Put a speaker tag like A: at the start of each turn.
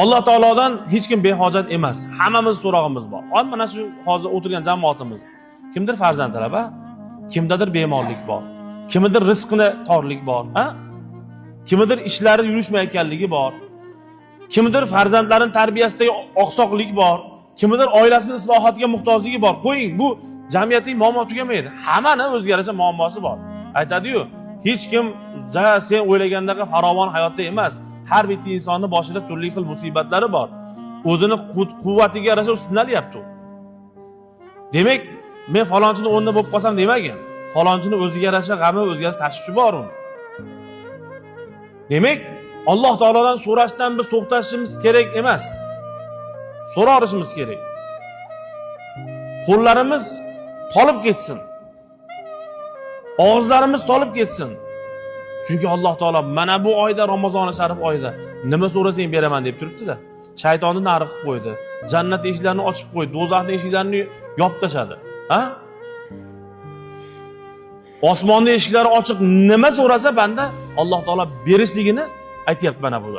A: Alloh taolodan hech kim behojat emas. Hammamiz so'rog'imiz bor. Mana shu hozir o'tirgan jamoatimiz. Kimdir farzand talab, a? Kimdadir bemorlik bor. Kimnidir rizqini torlik bor, a? Kimnidir ishlari yurishmayotganligi bor. Kimnidir farzandlarini tarbiyasidagi oqsoqlik bor. Kimnidir oilasini islohotiga muhtojligi bor. Qo'ying, bu jamiyatning muammo tugamaydi. Hammani o'ziga yarasha muammosi bor. Aytadi-yu, hech kim sen o'ylagandaqa farovon hayotda emas. Har bitta insonni boshida turli xil musibatlari bor. O'zini quvvatiga yarasha sinalyapti u. Demak, men falonchini o'rnida bo'lib qolsam demagin. Falonchini o'ziga yarasha g'ami, o'ziga yarasha tashvishi bor uni. Demak, Alloh taolodan so'rashdan biz to'xtashimiz kerak emas. So'rashimiz kerak. Qo'llarimiz tolib ketsin. Og'izlarimiz tolib ketsin. Chunki Alloh taolo mana bu oyda, Ramazoni sharif oyida nima so'rasang beraman deb turibdi-da. Shaytonni nari qilib qo'ydi. Jannat eshiklarini ochib qo'ydi, do'zaxning eshiklarini yopib tashladi. Ha? Osmonni eshiklari ochiq, nima so'rasa banda, Alloh taolo berishligini aytyapti mana bu.